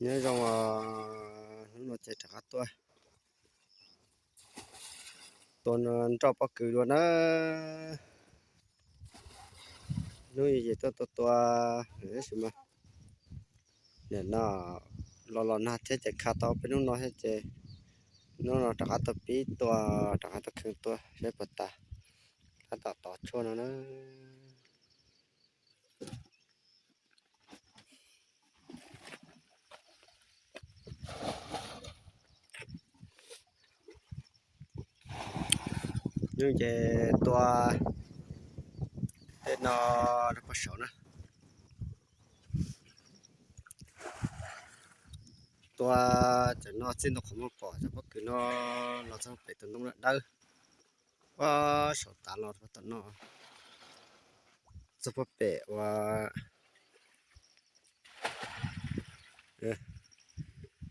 Nyob zoo, hnub no ces rov qab tuaj tua nroj pob kws dua na. Hnub i ces tuaj tua tua, tab sis mas nim no los los nag thiab ces kha tau peb hnub no thiab ces hnub no rov qab tuaj pib tua, rov qab tuaj kheev tua saib puas tas, tab tom tov tshuaj no na. Hnub ces tua tej no rau pog saud na. Tua cov no txij ntoo qhov muag pom cov pob kws no los txog pem tus ntoo dawb, pog saum tav los tom no, txog pog pem uas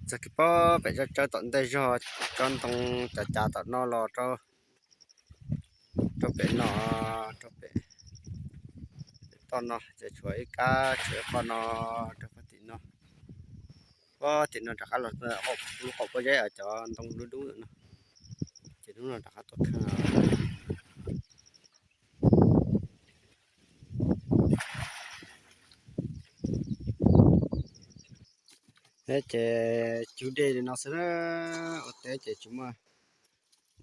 txog kiag pog pem tsawb tsawb tom ntej zog, tsob ntoo cav cav tom no los rau, rau pem no, rau pem toj no ces tshuav ib kab, tshuav ib qho no rau pog tim no. Pog tim no rov qab los lub qaum pob zeb cov ntoo dub dub no, ces hnub no rov qab tuaj kheev. Thiab ces cug dej li no xwb na, ua teb ces tsis muaj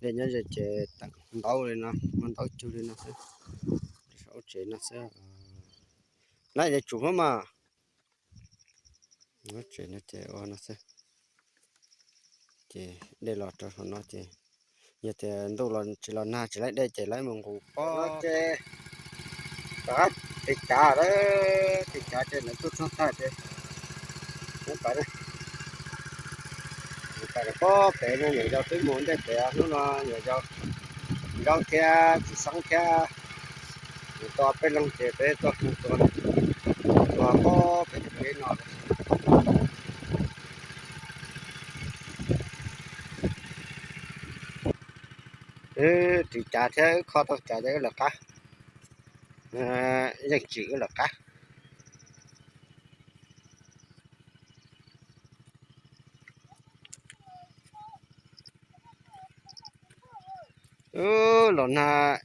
dej nyob ze ces teem ntaub li no, muaj ntaub cug li no xwb, saum tsev no xwb. Lawv ces tsum hmab mas, tsev no ces ua no xwb. Ces dej los rau hauv no ces yog tias ntuj los tsis los nag tsis laib dej ces lawv mus nqus pob ces rov qab tiv cav lawm, tiv cav ces lawv tuaj txog tag ces mus pais, mus pais rau pob pem no, nyuam yaus twb mus ntej pem, hnub no nyuam yaus Nroob thiab Txiv Xoob thiab mus tua peb leeg ces peb tuaj kheev tua, tua pob pem tus dej no. Wb ris cav thiab wb kho tau cav ces wb lawv qab, yeej tsim wb lawv qab. Wb los nag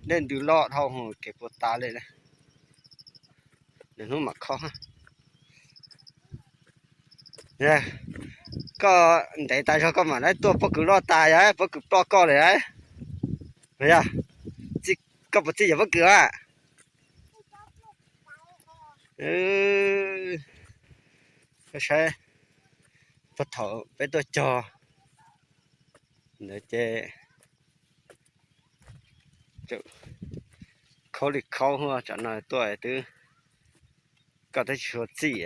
dej ntws loj dhau hwv kev puas tas li. Nws hnub mam kho. Koj ntev tas zog koj mam li tuaj pob kws loj tas yog pob kws ploj koj lawm. Yog, koj puas txij yog pob kws a? Koj saib, puag thaum peb tuaj cog ntawd ces khaub li khaub, tsam no tuaj twb koj twb tsis tshua txij.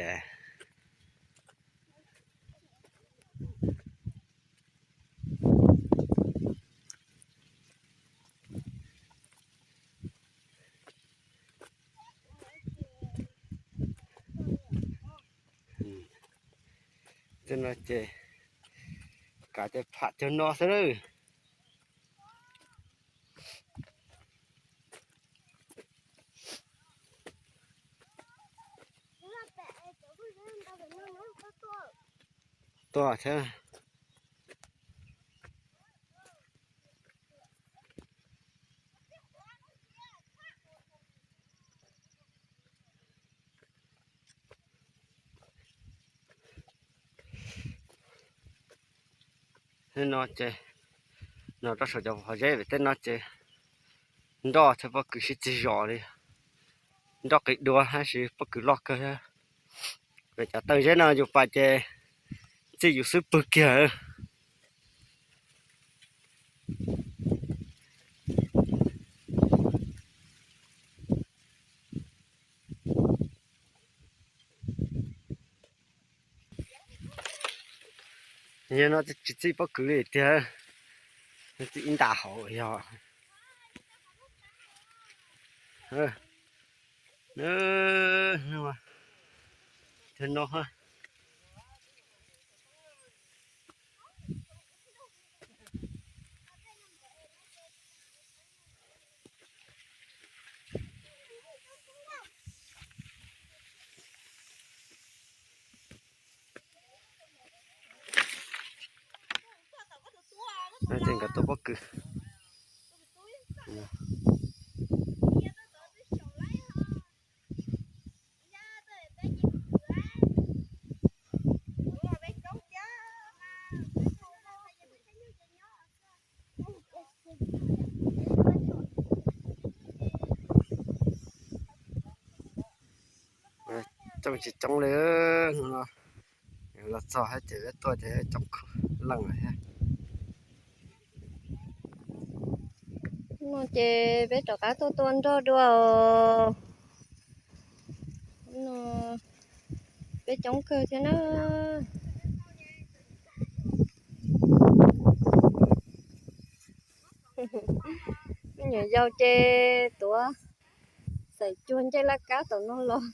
Tej no ces kav cov pham cov no xwb lawm. Tuaj thiab. Tej no ces, no rau saum cov hauv zeb vim tej no ces nroj thiab pob kws sib txig zos li. Nroj qis dua tab sis pob kws loj kawg thiab. Vim cov taw zeb no yus pais ces txij yus xub pwg kiag. Yog no tsis txij pob kws li tiag, txij ib nta hauv yog. Thiab no, Ces nkawd tua pob kws. Coob tsis coob li, hnub no los txog thiab ces peb tuaj ces coob leej lawm thiab. No ces peb rov qab tuaj tua nroj dua os. No peb coob kawg thiab na. Me nyuam yaus ces tuav xaim cuag ncej laj kab tom no los.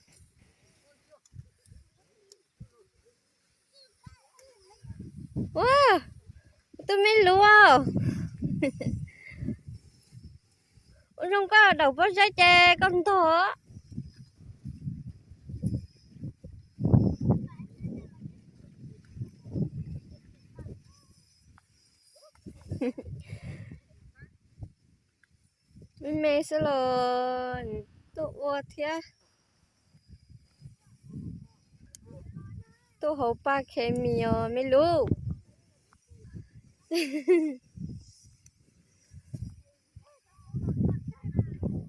Ua, tus me luv, ua zoo koj daus pob zeb ces koj ntog. Me me xwb los tuaj ua thiab. Tuaj hauv paj khes mis os me lub.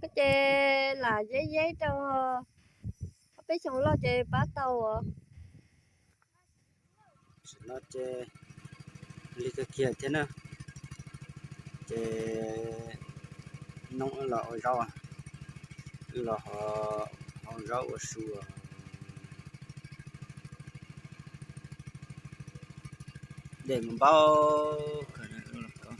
Koj ces lam yeb yeb rau, ob peb xyoos loj ces pab tau os. Tam sim no ces lig kawg kiag thiab na, ces noob los ua zaub, los hau zaub ua su. Dej mus npaum kawg no los tau.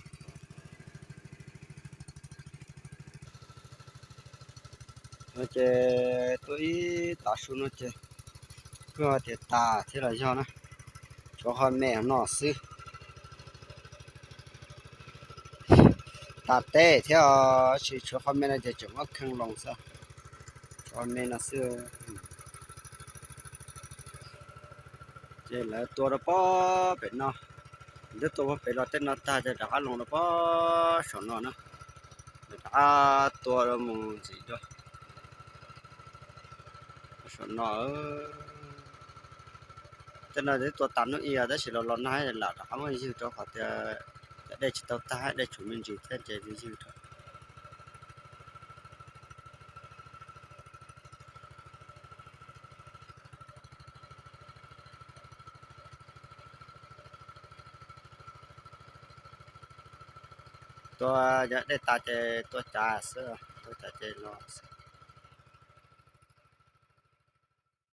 No ces tuaj ib tav su no ces kuj tias tas thiab los yog na, tshuav qhov me no xwb. Tas teb thiab os, tsis tshuav qhov me no ces tseem muab kheej loo xwb. Tshuav qhov me no xwb. Ces lawv tua rau pob pem no, twb tua pob pem los tej no tag ces rov qab loo rau pob saum no na. Rov qab tua rau mus ntxiv rau saum no. Tej no twb tua tas hnub ib tab sis los los no lam rov qab muab ywg rau qhov tias cov dej tsis tau tag, dej tshuav me ntsis thiab ces ywg rau. Tua cov dej tas ces tua cav xwb, tua cav ces los xwb.